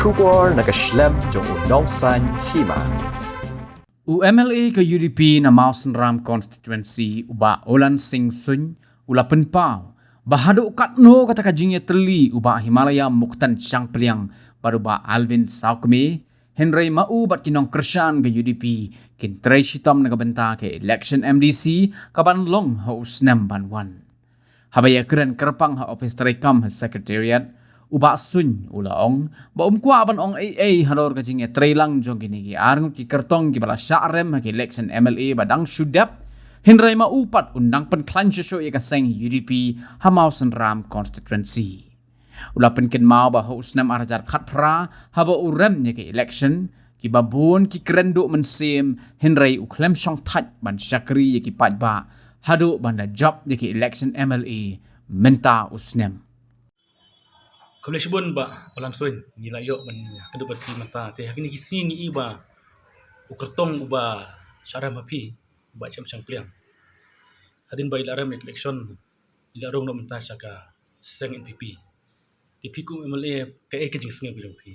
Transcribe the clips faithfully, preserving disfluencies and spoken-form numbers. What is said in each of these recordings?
Khubor na ka shlem jong u Nongsaiñ Hima. U M L A ka U D P na Mawsynram Constituency, u Bah Olan Singh Suin, u la pynpaw ba haduh katno kata ka jingïatylli u Bah Himalaya Muktan Shangpliang bad u Bah Alvin Sawkmie, hynrei ma u bad ki nongkyrshan ka U D P kin trei shitom na ka bynta ka election M D C kaban long ha u snem ban wan. Haba ïakren kyrpang ha ophis treikam ha Secretariat, u Bah Suin u la ong ba um kwah ban ong ei ei halor ka jingïatreilang jong kine ki arngut ki kyrtong kiba la shah rem ha ka election M L A ba dang shu dep, hynrei ma u pat un dang pynkhlaiñ shuh shuh ïa ka seng U D P ha Mawsynram Constituency. U la pynkynmaw ba ha u snem ar hajar khatphra, haba u rem ïa ka election, kiba bun ki kren duh mynsiem, hynrei u khlem shong thait ban shakri ïa ki paidbah haduh ban da jop ïa ka election M L A mynta u snem. Khublei shibun Bah Olan Suin, ngi la ïoh ban ïakynduh bad phi mynta. Te ha kine ki sngi ngi i ba u kyrtong uba shah rem ha phi, u Bah H M Shangpliang, hadien ba i la rem ïa ka election, i la rung noh mynta sha ka seng N P P. Te phi kum M L A, kaei ka jingsngew ka jong phi?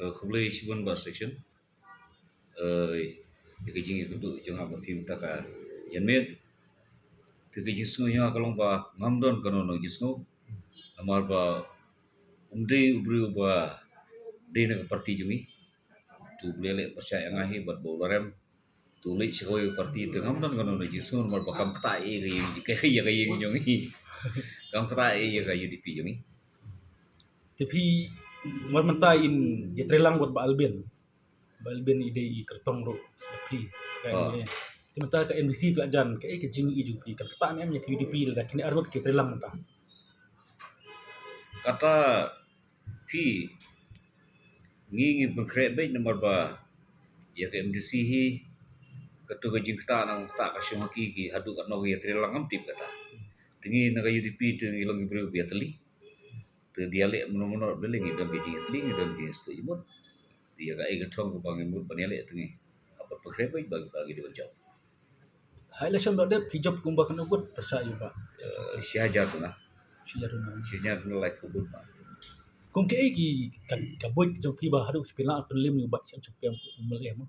Eh, khublei shibun Bah Section. Eh, ïa ka jingïakynduh jong nga bad phi mynta ka janmiet. Te ka jingsngew jong nga ka long ba ngam don kano kano jingsngew. Namar ba ym dei u briew ba dei na ka party jong ngi. Te u Blei u la pyrshah ïa nga hi bad ba u la rem. Te u leit sha kawei ka party, te ngam don kano kano jingsngew namar ba kam ktah ïa ka ïing, ïa ka, ïa ka ïing jong ngi. Kam ktah ïa ka U D P jong ngi. Te phi, namar mynta in ïatreilang bad Bah Alvin. Bah Alvin i dei i kyrtong ruh ïa phi. Ka Ah. M L A. Te mynta ka M D C ka la jan, kaei ka jingïohi jong phi, kan ktah ne em ïa ka U D P lada kine arngut ki treilang mynta? Kata phi, ngi ngi pynkhreh beit namar ba ïa ka M D C hi, kato ka jingktah nang ktah ka shong ha ki, ki haduh katno ki ïatreilang ngam tip kata. Te ngi na ka U D P te ngi long ki briew ba ïatylli. Te da ïaleh mano mano, da leh ngi don ka jingïatylli, ngi don ka jingïasnoh jingmut. Te ïa kaei ka thong kaba ngi mut ban ïaleh te ngi hap ban pynkhreh beit ba, ba ngi dei ban jop. Ha election ba dep phi jop kumba katno vote pyrshah ïa u Bah? Eh, shi hajar tang. Shi hajar tang. Shi hajar tang, laiphew vote ba. Kum kaei ki ka, ka vote jong phi ba haduh phi lah pynlem ïa u Bah H M Shangpliang kum u M L A mo?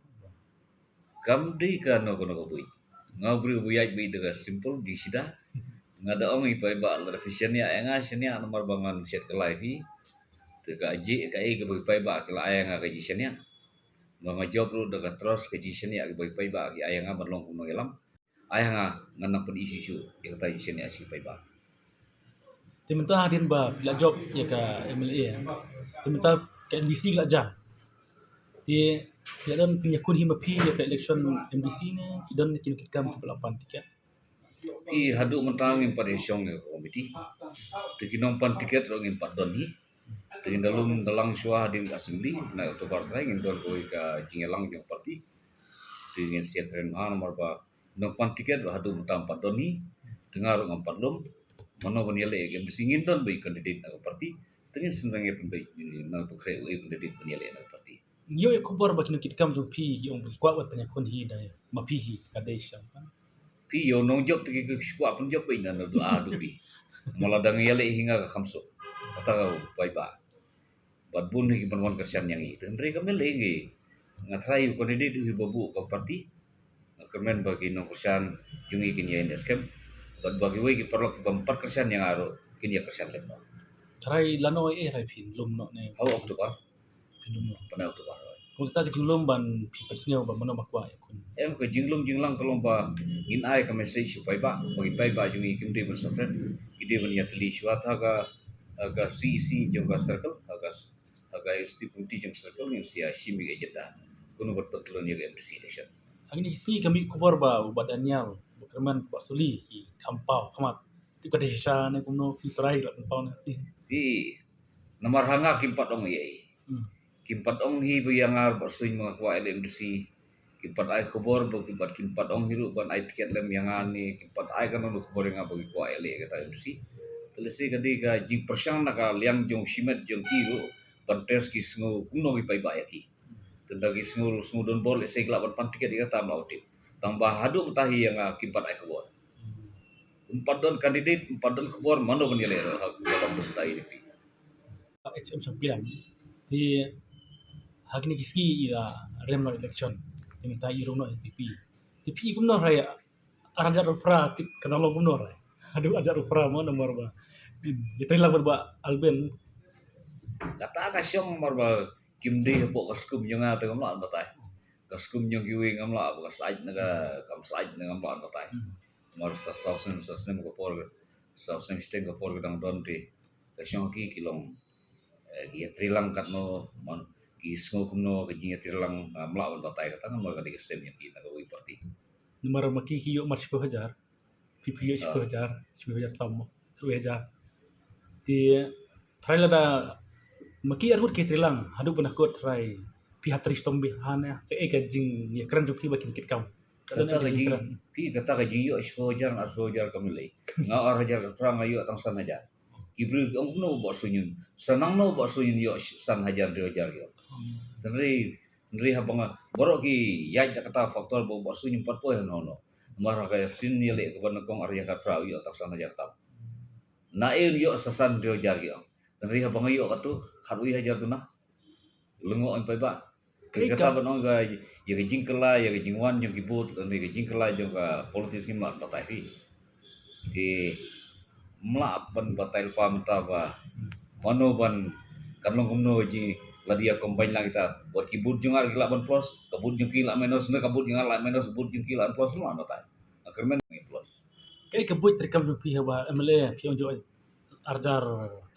Kam dei kano kano ka vote. Nga u briew ba ïaid beit da ka simple, dei sida. Nga da ong i paidbah lada phi shaniah ïa nga, shaniah namar ba ngan shet ka live hi. Te ka jing kaei kaba i paidbah ki la ai ïa nga ka jingshaniah. Ba nga jop ruh da ka trust ka jingshaniah kaba i paidbah ki ai ïa nga ban long kum u nongïalam. Ai ïa nga, ngan nang pyni shuh shuh ïa kata ka jingshaniah sha ki paidbah. Te mynta hadien ba phi la jop ïa ka M L A, te mynta ka M D C ka la jan. Te phi la don pynïakhun hi ma phi ïa ka election M D C ne ki don kino ki kam kiba la pan tiket? Phi, haduh mynta ngim pat ïashong ïa ka komiti. Te ki nongpan tiket ruh ngim pat don hi. Te ngin da lum da lang shuwa hadien ka assembly, na October trai ngin don kawei ka jingïalang jong ka party. Te ngin sa ïakren bha namar ba nongpan tiket ruh haduh mynta ngim pat don hi. Te nga ruh ngam pat lum. Mano ban ïaleh ïa ka M D C, ngin don beit candidate na ka party. Te ngin sa nang ïa pynbeit, ngin nang pynkhreh uei u candidate ban ïaleh na ka party. Ngi ïoh ïa khubor ba kino ki kam jong phi ki ong ba ki kwah ban pynïakhun hi da ma phi hi, ka dei shisha? Phi, ïa u nongjop te ki kwah pynjop beit na, naduh ah duh phi. Ma lada ngi ïaleh hi nga ka kham suk. Kata ka u paidbah. Bad bun hi ki ban wan kyrshan ïa ngi. Te hynrei ka M L A ngi, nga tharai u candidate u hi ba buh ka party. Nga kyrmen ba ki nongkyrshan jong ngi kin ïa ïeng skhem. Bad ba kiwei ki paralok kiba ym pat kyrshan ïa nga ruh kin ïa kyrshan lem noh. Tharai lano eh, tharai phin lum noh ne? Ha u October. Phin lum noh. Pynai October. Kumta ka jinglum ban phi pynsngew ba mano ba kwah ïakhun? Em, ka jinglum jinglang ka long ba ngin ai ka message sha u paidbah, ba ki paidbah jong ngi kim dei ban sngewthuh, ki dei ban ïatylli shuwa. Ha ka, ha ka C E C jong ka circle, ha ka, ha ka executive committee jong circle ngin sa ïa shim ïa ka agenda. Kumno ban pyntylun ïa ka M D C election. Hangne ki sngi ka mih khubor ba u Bah Daniel, ba kyrmen Bah Suli, ki kham paw khmat. Te ka dei shisha ne kumno, phi trai la pynpaw ne? Phi, namar ha nga kim pat ong ei ei. Hmm. Kim pat ong hi ba ïa nga Bah Suin ba nga kwah ïaleh M D C. Kim pat ai khubor ba kim pat, kim pat ong hi ruh ban ai tiket lem ïa nga ne, kim pat ai kano kano khubor ïa nga ba ki kwah ïaleh kata M D C. Te lehse ka dei ka jingpyrshang na ka liang jong shimet jong ki ruh ban test ki sngew kumno ki paidbah ïa ki. Tang da ki sngew, sngew don bor, lehse ki lah ban pan tiket ïa kata ngam tip. Tang ba haduh mynta hi ïa nga kim pat ai khubor. Ym pat don candidate, ym pat don khubor, mano ban ïaleh ruh ha ka long mynta ïa phi. Bah H M Shangpliang, Te ha kine ki sngi i la rem noh election. Te mynta i rung noh N P P. Te phi i kumno hynrei ar hajar arphew phra te ka nang long kumno hynrei? Haduh ar hajar arphew phra mo namar ba ïatrei lang bad Bah Alvin. Kata ka shong namar ba kim dei hapoh ka skum jong nga te ngam lah ban batai. Ka skum jong kiwei ngam lah, ba ka sait na ka kam sait na ngam lah ban batai. Hmm. Namar sa saw snem sa snem ka por, saw snem shiteng ka por ka dang don te ka shong ki ki long, eh, ki ïatrei lang katno, man ki sngew kumno ka jingïatrei lang, ngam lah ban batai kata namar ka dei ka sem jong ki na kawei party. Namar ma ki ki ïoh mat shiphew hajar, phi phi ïoh shiphew hajar, shiphew hajar tam, shiphew hajar. Te trai lada ma ki arngut ki ïatrei lang haduh ban kut trai phi hap trei shitom bha ne, kaei ka jingïakren jong phi ba kin kit kam? Kata ka jing, phi kata ka jingïoh shiphew hajar, arphew hajar kam lei. Nga ar hajar ka pra nga ïoh tang san hajar. Ki briew ki ong kumno Bah Sunyun, sa nangno Bah Sunyun ïoh san hajar, hynriew hajar ïoh. Hynrei, hynrei haba nga, baroh ki ïaid da kata factor ba Bah Sunyun pat poi hano hano. Namar ha ka sien ïaleh kaba nyngkong ar hajar ka pra ïoh tang san hajar tam. Na ei ïoh sa san, hynriew hajar ïoh. Hynrei haba nga ïoh katu khatwei hajar duna. Lyngngoh ïa paidbah. Kata ban ong ka, ïa ka jingkylla, ïa ka jingwan jong ki vote, lane ka jingkylla jong ka politics ngim lah batai phi. Te ngam lah ban batai lypa mynta ba mano ban, kan long kumno ka jing, lada ïa combine lang kita. Wat ki vote jong nga ki lah ban plus, ka vote jong ki lah minus, ne ka vote jong nga lah minus, vote jong ki lah plus, ngam lah batai. Ka kyrmen ngi plus. Kaei ka buit treikam jong phi haba M L A phi ong jong ar hajar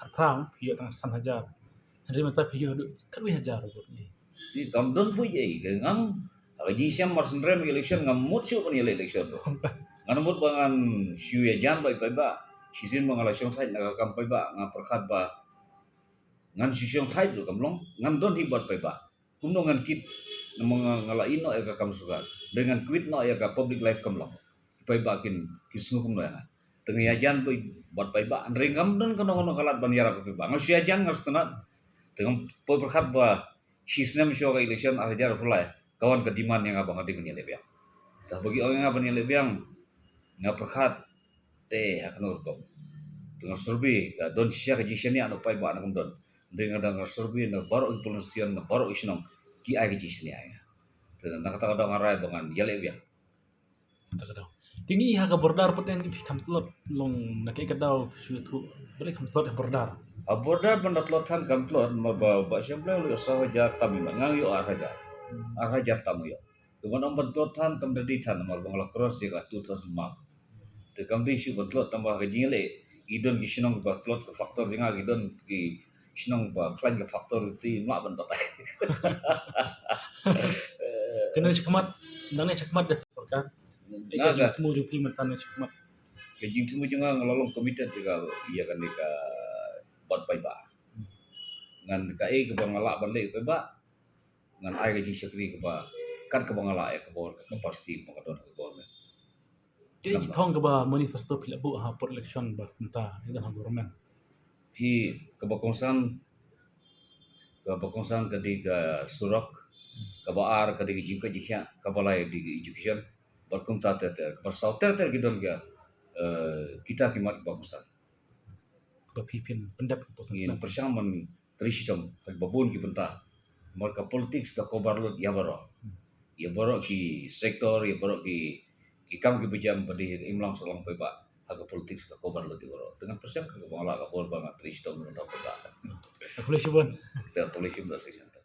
khatphra phi ïoh tang san hajar. Hynrei mynta phi ïoh haduh khatwei hajar vote. Phi kam don buit ei, ka ngam, ha ka jingshem mar synrem election ngam mut shuh ban ïaleh election. Ngan mut ba ngan shu ïajan bad paidbah. Shisien ba nga la shong thait na ka kam paidbah nga pyrkhat ba ngan shu shong thait ruh kam long, ngan don hi bad paidbah. Kumno ngan kit, namar nga, nga la ïeh noh ïa ka kam sorkar. Dei ngan quit noh ïa ka public life kam long. Paidbah kin, kin sngew kumno ïa nga. Te nga ïajan bad paidbah, hynrei ngam don kano kano ka lad ban ïarap ïa paidbah. Nga shu ïajan nga sngewtynnat. Te ngam poi pyrkhat ba shi snem shuwa ka election ar hajar arphew lai, ka wan ka demand ïa nga ba nga dei ban ïaleh biang. Te haba ki ong ïa nga ban ïaleh biang, nga pyrkhat, te ha kano rukom. Te nga survey, ka don shisha ka jingshaniah na paidbah ne kam don. Hynrei nga dang nga survey na baroh ki polling station, na baroh ki shnong, ki ai ka jingshaniah ïa nga. Te na kata ka daw nga rai ba ngan ïaleh biang. Kata ka daw. Te ngi ha ka border pat, ngi phi kam tlot long na kaei ka daw shu ïathuh ba dei kam tlot ha border. Ha border ban da tlot than kam tlot, namar ba Bah Shyam Blai u la ïoh saw hajar tam, nga nga ïoh ar hajar. Ar hajar tam u ïoh. Te ban ong ban tlot than kam da dei than namar ba nga la cross ïa ka two thousand mark. Te kam dei shuh ban tlot tang ba ka jingïaleh. Ki don ki shnong ba tlot ka factor jong nga, ki don ki shnong ba khlaiñ ka factor, te ngim lah ban batai. Te nang shakhmat, nang shakhmat da sorkar. Nga ka jingthmu jong phi mynta nang shakhmat. Ka jingthmu jong nga, nga la long committed ïa ka, ïa kane ka bad paidbah. Ngan kaei kaba nga lah ban leh paidbah, ngan ai ka jingshakri kaba kat kaba nga lah ïa ka bor, ka capacity ba nga don ha ka government. Kaei ki thong kaba manifesto phi la buh ha por election ba mynta ïa ka government? Ki kaba kongsan, kaba kongsan ka dei ka surok, kaba ar ka dei ka jingkoit jingkhiah, kaba lai dei ka education, bad kumta ter ter, kaba saw ter ter ki don ka, eh, kita ki mat kaba kongsan. Kaba phi phin pyndep ka por san snem. Ngin pyrshang ban trei shitom ha kiba bun ki bynta. Namar ka politics ka cover lut ïa baroh. Ïa baroh ki sector, ïa baroh ki, ki kam kiba jam ba dei ha ka imlang sahlang paidbah. Ha ka politics ka cover lut ïa baroh. Te ngan pyrshang ha kaba nga lah ka bor ba ngan trei shitom na ka bynta paidbah. Khublei shibun. Te khublei shibun Bah Shyam Blai.